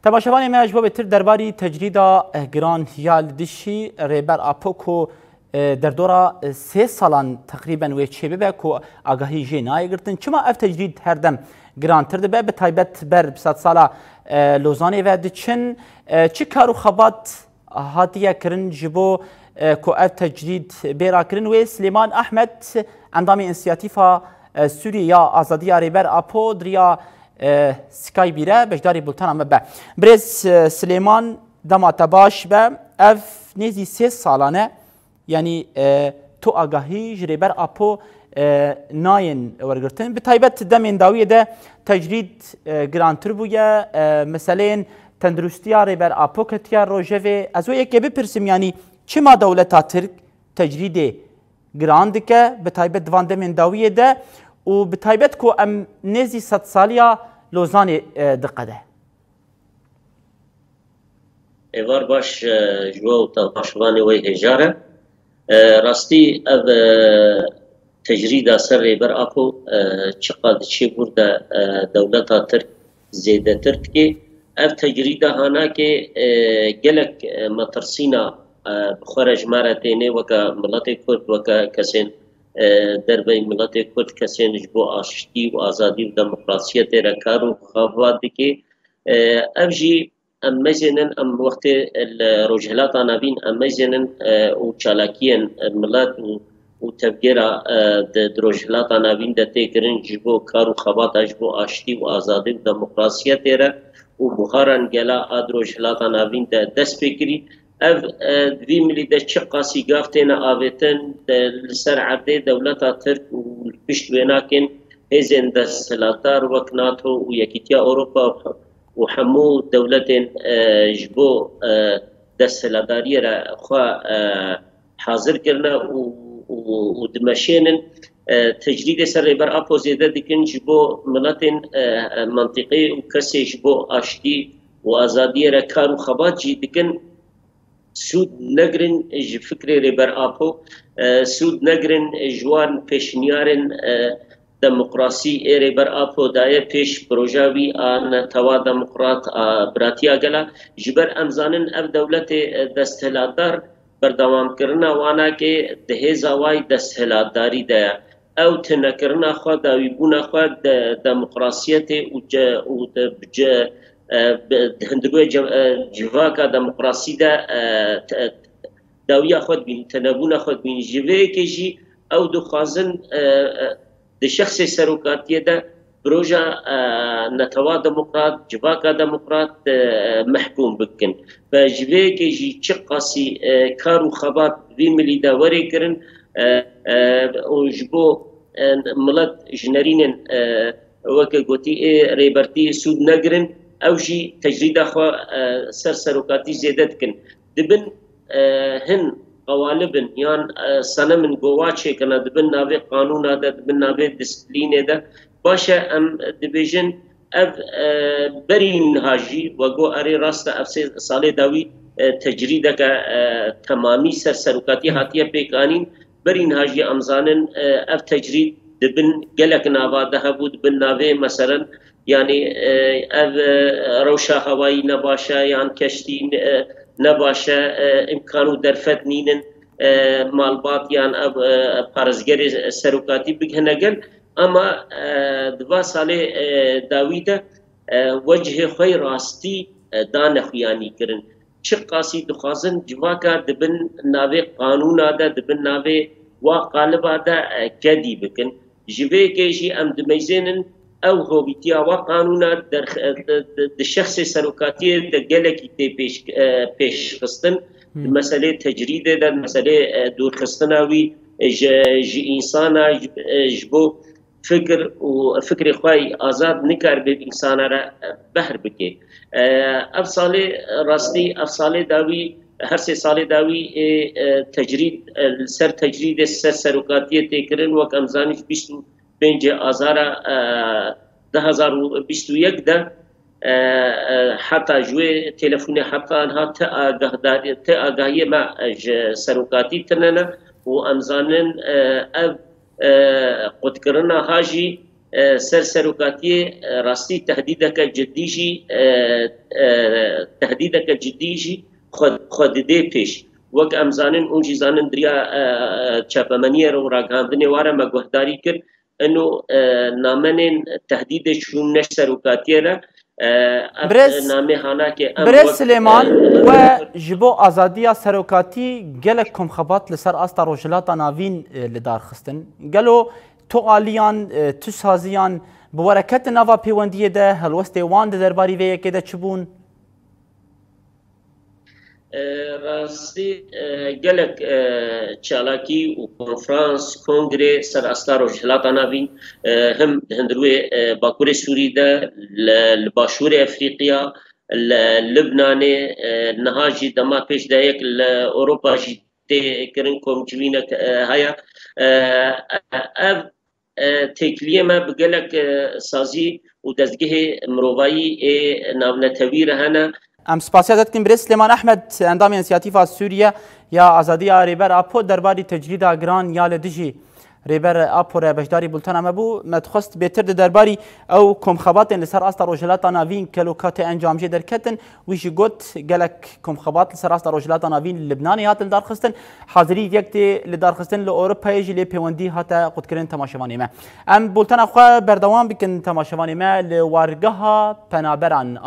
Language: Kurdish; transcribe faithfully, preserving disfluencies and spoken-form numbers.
Temaşevanê me, ji bo bêtir derbarî tecrîda, eh, giran ya li dijî Rêber Apo ku, eh, derdora, eh, sê salan teqrîben wê çêbibe ku agahî jê nayê girtin. Çima ev tecrîd her dem girantir dibe? Bi taybet ber bi sedsala, eh, Lozanê ve diçin. Eh, çi kar û xebat hatiye kirin ji bo, eh, ku ev tecrîd bê rakirin? Wê Silêman Ahmed, endamê Însiyatîfa, eh, Sûriyê ya Azadiya Rêber Apo, di riya, eh, Skype'î re beşdarî bultena me be. Birêz, eh, Silêman, dema te baş be. Ev nêzî sê salan e, yanî, eh, tu agahî ji Rêber Apo, eh, nayên wergirtin. Bi taybet demên dawiyê de tecrîd, eh, girantir bûye. Eh, meseleyên tenduristiya Rêber Apo ketiye rojevê. Ez wê yekê bipirsim, yanî çima dewleta Tirk tecrîdê giran dike, bi taybet di van demên dawiyê de û bi taybet ku em nêzî sedsaliya Lozanê, e, diqede? Êvar baş, e, ji we û temaşevanê wê hêja re. E, rastî ev, e, tecrîda ser Rêber Apo, e, çiqas di çêbûr de, e, dewleta Tirk zêdetir dike. Ev tecrîda hanakê, e, gelek, e, metirsîna, e, bi xwe re ji me re têne, weke miletê Kurd, weke kesên, e, derveyî miletê Kurd, kesên ji bo aştî û azadî û demokrasiyetê re kar û xebat dike. E, ev jî em meyzênin, em wextê li Rojhilata Navîn em meyzênin, e, û çalakiyên, e, milet û, û tevgera, e, di, di Rojhilata Navîn de tê kirin ji bo kar û xebata ji bo aştî û azadî û demokrasiyetê re û buharan gela a di Rojhilata Navîn de dest pê kirî. Ev, e, di vî milî de çi qasî gav têne avêtin, de, li ser erdê dewleta Tirk û li pişt wênakên hêzên desthilatdar wek NATO û Yekîtiya Ewropa û hemû dewletên, e, ji bo, e, desthilatdariyê re xwe, e, hazir kirine û, û, û dimeşênin. E, tecrîdê ser Rêber Apo zêde dikin ji bo miletên, e, e, mentiqê û kesê ji bo aştî û azadiyê re kar û xebat jî dikin. Sûd negirin ji fikrê Rêber Apo, e, sûd negirin ji wan pêşniyarên, e, demokrasî ê Rêber Apo daye pêş, proja wî a netewa demokrat, a biratiya gela. Ji ber em zanin ev dewletê, e, desthilatdar berdewamkirina wanakê di hêza wayî desthilatdarî de ye. Ew tinekirina xwe, dawîbûna xwe di demokrasiyetê û ce-, û di, bi ce-, e, bi, di hundirûyê ce-, e, civaka demokrasî de, e, te-, dawiya xwe dibînin, tenebûna xwe dibînin. Ji vê yekê jî ew dixwazin, e, e, di şexsê serokatiyê de proja, e, netewa demokrat, civaka demokrat, e, mehkûm bikin. Ve ji vê yekê jî çi qasî, e, kar û xebat vî milî de werê kirin, e, e, û ji bo, e, milet ji nerînên, e, weke gotî ê rêbertî sûd negirin, ew jî tecrîda xwe, e, ser serokatî zêde dikin. Dibin, e, hin qewalibin yan, e, senemin gova çêkirine, dibin navê qanûna de, dibin navê disiplînê de. Baş e, em dibêjin, ev, e, berî niha jî, we got, erê, rast e, ev sê salê dawî, e, tecrîdeke, e, temamî ser serokatî hatiye pêkanîn. Berî niha jî em zanin, e, ev tecrîd dibin gelek nava de hebû, dibin navê, meselen, yanî, e, ev, e, rewşa hewayî ne baş e, yan keştî, e, ne baş e, e, îmkan û derfet nînin, e, malbat yan ev, e, parêzgerê serokatî bigihine gel. Ama, e, di va salê, e, dawî de, e, wecihê xwe yê rastî, e, dane xuyanî kirin. Çi qasî dixwazin civaka di bin navê qanûna de, di bin navê wa qaliba de, e, kedî bikin. Ji vê yekê jî em dimeyzênin ew hovîtiya wa qanûna derx-, e, di, di, di şexsê serokatiyê de gelekî tê pêş, e, pêşxistin. Di Hmm. meselê tecrîdê de, di meselê, e, dûrxistina wî, e, ji, ji însana, ji, e, ji bo fikir û fikrê xwe yî azad nikaribe bi însana re, e, behr bike. E, ev salê, e, rastî, ev salê dawî, her sê salê dawî ê, e, tecrîd, e, li ser tecrîdê ser serokatiyê tê kirin, wek em zanîn ji bîst û pêncê Azara, e, du hezar û bîst û yek de, e, e, heta ji wê telefonê heta niha ti agahdar-, ti agahiyê me, e, ji serokatî tine ne û em zanin, e, ev, e, qutkirina ha jî, e, ser serokatiyê, e, rastî tehdîdeke cidî jî, e, e, tehdîdeke cidî jî xwe, xwe didê pêş. Wek em zanin, hûn jî zanin, diriya, e, e, çapemeniyê re û ragihandinê ware me guhdarî kir. Ino, e, namenên tehdîdê çûn ne serokatiyê re, e, ev Birêz, namê hanakê em Birêz wek, Silêman, e, we ji bo azadiya serokatî gelek komxebat li ser asta Rojhilata Navîn, e, li dar xistin. Gelo tu aliyan, e, tu saziyan bi we re ketin nava pêwendiyê de, helwestê wan di derbarî vê yekê de çi bûn? E, rastî, e, gelek, e, çalakî û konferans, kongre ser asta Rojhilata Navîn, e, him di hundirwê, e, Bakurê Sûrî de, li, li Başûrê Efrîqiya, li Libnanê, e, niha jî dema pêş de yek li Ewropa jî tê kirin, komcivînek, e, heye. E, ev, e, têkiliyê me bi gelek, e, sazî û dezgehê mirovayî ê navnetewî re hene. Em spasiya te dikin Birêz Silêman Ehmed, endamê Însiyatîfa Sûriye ya Azadiya Rêber Apo, derbarî tecrîda giran ya li dijî Rêber Apo re beşdarî bultena me bû. Me dixwest bêtir di derbarî ew komxebatên li ser asta Rojhilata Navîn, kelo ka ti encam jê derketin, wî jî got, gelek komxebat li ser asta Rojhilata Navîn li Libnanê hatin darxistin. Hazirî yek tê li darxistin, li Ewropayê jî lê pêwendî hate qutkirin temaşevanê me. Em bultena xwe berdewam bikin temaşevanê me li wargeha penaberan.